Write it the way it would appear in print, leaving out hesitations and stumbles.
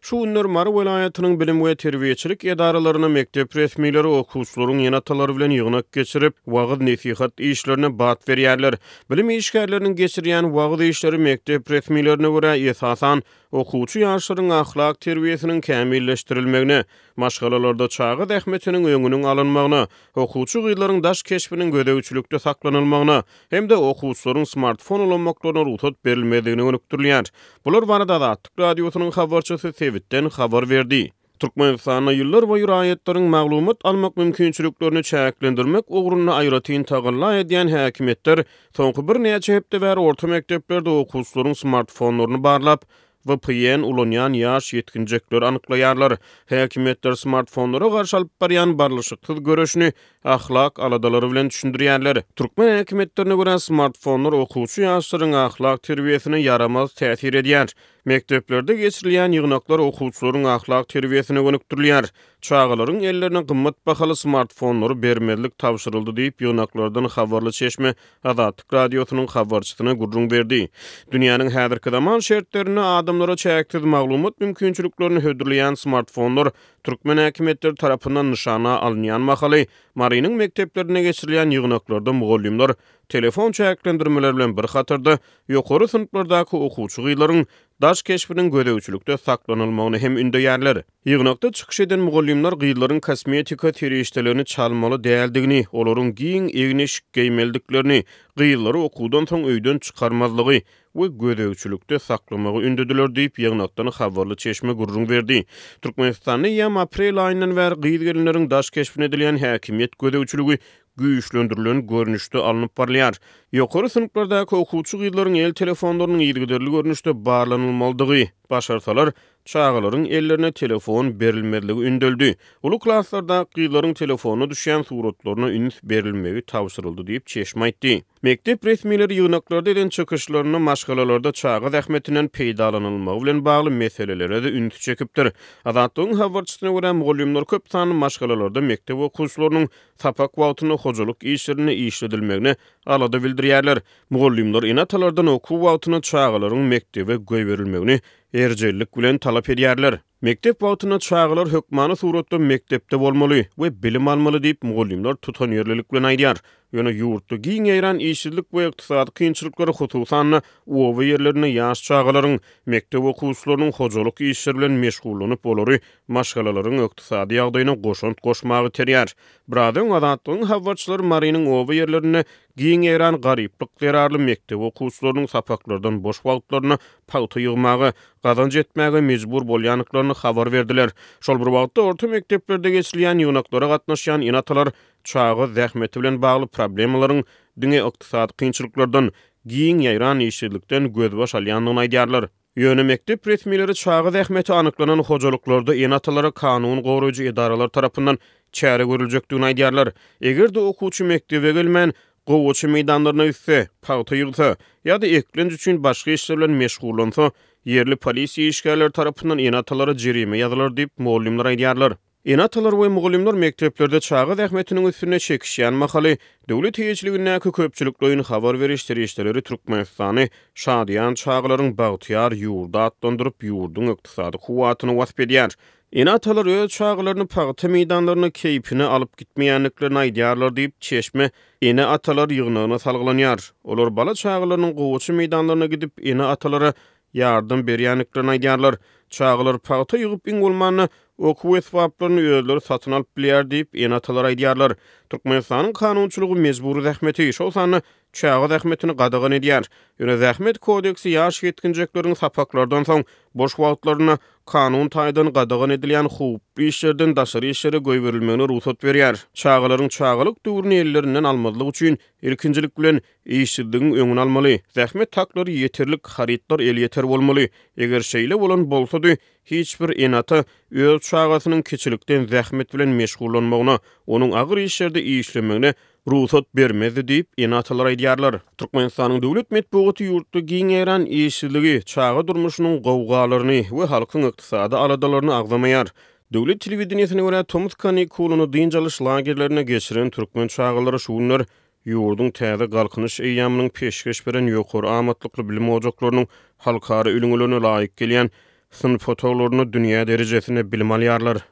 Şu günler Mary welaýatynyň bilim we terbiýeçilik edaralarynda mekdep resmileri okuwçylaryň ene-atalary bilen ýygnak geçirip, wagyz-nesihat işlerine bat berýärler. Bilim işgärleriniň geçirýän wagyz işleri mekdep resmilerine görä, esasan, okuwçy ýaşlaryň ahlak terbiýesiniň kämilleşdirilmegine, maşgalalarda çaga zähmetiniň öňüniň alynmagyna, okuwçy gyzlaryň daş keşbiniň gözegçilikde saklanylmagyna hem-de okuwçylaryň smartfon ulanmaklaryna rugsat berilmezligine gönükdirilýär. Bular barada Azatlyk Radiosynyň habarçysy sebitden habar berdi. Türkmenistanda ýyllarboýy raýatlaryň maglumat almak mümkinçiliklerini çäklendirmek ugrunda aýratyn tagalla edýän häkimiýetler soňky birnäçe hepde bäri orta mekdeplerde okuwçylaryň smartfonlaryny barlap, VPN ulanýan ýaş ýetginjekleri anyklaýarlar. Häkimiýetler smartfonlara garşy alyp barýan barlyşyksyz göreşini ahlak aladalary bilen düşündirýärler. Türkmen häkimiýetlerine görä, smartfonlar okuwçy ýaşlaryň ahlak terbiýesine ýaramaz täsir edýär. Mekdeplerde geçirilýän ýygnaklar okuwçylaryň ahlak terbiýesine gönükdirilýär. Çagalaryň ellerine gymmat bahaly smartfonlary bermezlik tabşyryldy diýip, ýygnaklardan habarly çeşme Azatlyk Radiosynyň habarçysyna gürrüň berdi. Dünýäniň häzirki zaman şertlerinde adamlara çäksiz maglumat mümkinçiliklerini hödürleýän smartfonlar türkmen häkimiýetleri tarapyndan nyşana alynýan mahaly, Marynyň mekdeplerinde geçirilýän ýygnaklarda mugallymlar telefon çäklendirmeleri bilen bir hatarda, ýokary synplardaky okuwçy gyzlaryň daş keşbiniň gözegçilikde saklanylmagyny hem ündeýärler. Ýygnakda çykyş eden mugallymlar gyzlaryň kosmetika serişdelerini çalmaly däldigini, olaryň giň egin-eşik geýmelidiklerini, gyzlary okuwdan soň öýden çykarmazlygy we gözegçilikde saklamagy ündediler diýip, ýygnakdan habarly çeşme gürrüň berdi. Türkmenistanda eýýäm aprel aýyndan bäri gyz-gelinleriň daş keşbine edilýän häkimiýet gözegçiligi güýçlendirilen görnüşde alnyp barylýar. Ýokary synplardaky okuwçy gyzlaryň el telefonlarynyň yzygiderli görnüşde barlanylmalydygy, başarsalar, Çagalaryň ellerine telefon berilmezligi ündeldi. Uly klaslardaky gyzlaryň telefona düşýän suratlaryna üns berilmegi tabşyryldy diýip, çeşme aýtdy. Mekdep resmileri ýygnaklarda eden çykyşlarynda maşgalalarda çaga zähmetinden peýdalanylmagy bilen bagly meselelere-de ünsi çekipdir. Azatlygyň habarçysyna görä, mugallymlar köp sanly maşgalalarda mekdep okuwçylarynyň sapak wagtynda hojalyk işlerinde işledilmegine alada bildirýärler. Mugallymlar ene-atalardan okuw wagtynda çagalaryň mekdebe goýberilmegini erjellik bilen talap edýärler. Mekdep wagtynda çagalar hökmany suratda mekdepde bolmaly we bilim almaly diýip, mugallymlar tutanýerlilik bilen aýdýar. Ýöne ýurtda giň ýaýran işsizlik we ykdysady kynçylyklar, hususan-da, oba ýerlerinde ýaş çagalaryň, mekdep okuwçylarynyň hojalyk işleri bilen meşgullanyp, olary maşgalalaryň ykdysady ýagdaýyna goşant goşmaga iterýär. Biraz öň Azatlygyň habarçylary Marynyň oba ýerlerinde Giň ýaýran garyplyk zerarly mekdep okuwçylarynyň sapaklardan boş wagtlarynda pagta ýygmaga, gazanç etmäge mejbur bolýandyklaryny habar berdiler. Şol bir wagtda, orta mekdeplerde geçirilýän ýygnaklara gatnaşýan ene-atalar çaga zähmeti bilen bagly problemalaryň diňe ykdysady kynçylyklardan, giň ýaýran işsizlikden gözbaş alýandygyny aýdýarlar. Ýöne mekdep resmileri çaga zähmeti anyklanan hojalyklarda ene-atalara kanun goraýjy edaralar tarapyndan çäre görüljekdigini aýdýarlar. Eger-de okuwçy mekdebe gelmän, gowaça meýdanlaryna gitse, pagta ýygsa ýa-da eklenç üçin başga işler bilen meşgullansa, ýerli polisiýa işgärleri tarapyndan ene-atalara jerime ýazylar diýip, mugallymlar aýdýarlar. Ene-atalar we mugallymlar mekdeplerde çaga zähmetiniň üstünde çekişýän mahaly, döwlet eýeçiligindäki köpçülikleýin habar beriş serişdeleri Türkmenistany şadyýan çagalaryň bagtyýar ýurdy atlandyryp, ýurduň ykdysady kuwwatyny wasp edýär. Ene-atalar öz çagalaryny pagta meýdanlaryna keýpine alyp gitmeýändiklerini aýdýarlar diýip, çeşme ene-atalar ýygnagyna salgylanýar. Olar bala-çagalarynyň gowaça meýdanlaryna gidip, ene-atalara ýardam berýändiklerini aýdýarlar. Çagalar pagta ýygyp, iň bolmanda, okuw esbaplaryny özleri satyn alyp bilýär diýip, ene-atalar aýdýarlar. Türkmenistanyň kanunçylygy mejbury zähmeti, şol sanda çaga zähmetini gadagan edýär. Ýöne Zähmet kodeksi ýaş ýetginjekleriň sapaklardan soň boş wagtlarynda kanun taýdan gadagan edilýän howply işlerden daşary işlere goýberilmegine rugsat berýär. Çagalaryň çagalyk döwrüni ellerinden almazlyk üçin, ilkinjilik bilen, Işsizligiň öňüni almaly. Zähmet haklary ýeterlik, harytlar elýeter bolmaly. Eger şeýle bolan bolsady, hiç bir ene-ata öz çagasynyň kiçilikden zähmet bilen meşgullanmagyna, onuň agyr işlerde işlemegine rugsat bermezdi diýip, ene-atalar aýdýarlar. Türkmenistanyň döwlet metbugaty ýurtda giň ýaýran işsizligi, çaga durmuşynyň gowgalaryny we halkyň ykdysady aladalaryny agzamaýar. Döwlet telewideniýesine görä, tomus kanikulyny dynç alyş lagerlerinde geçiren türkmen çagalary şu günler Ýurduň täze Galkynyş eýýamynyň peşgeş beren ýokary amatlykly bilim ojaklarynyň halkara ülňülerine laýyk gelýän synp otaglarynda dünýä derejesinde bilim alýarlar.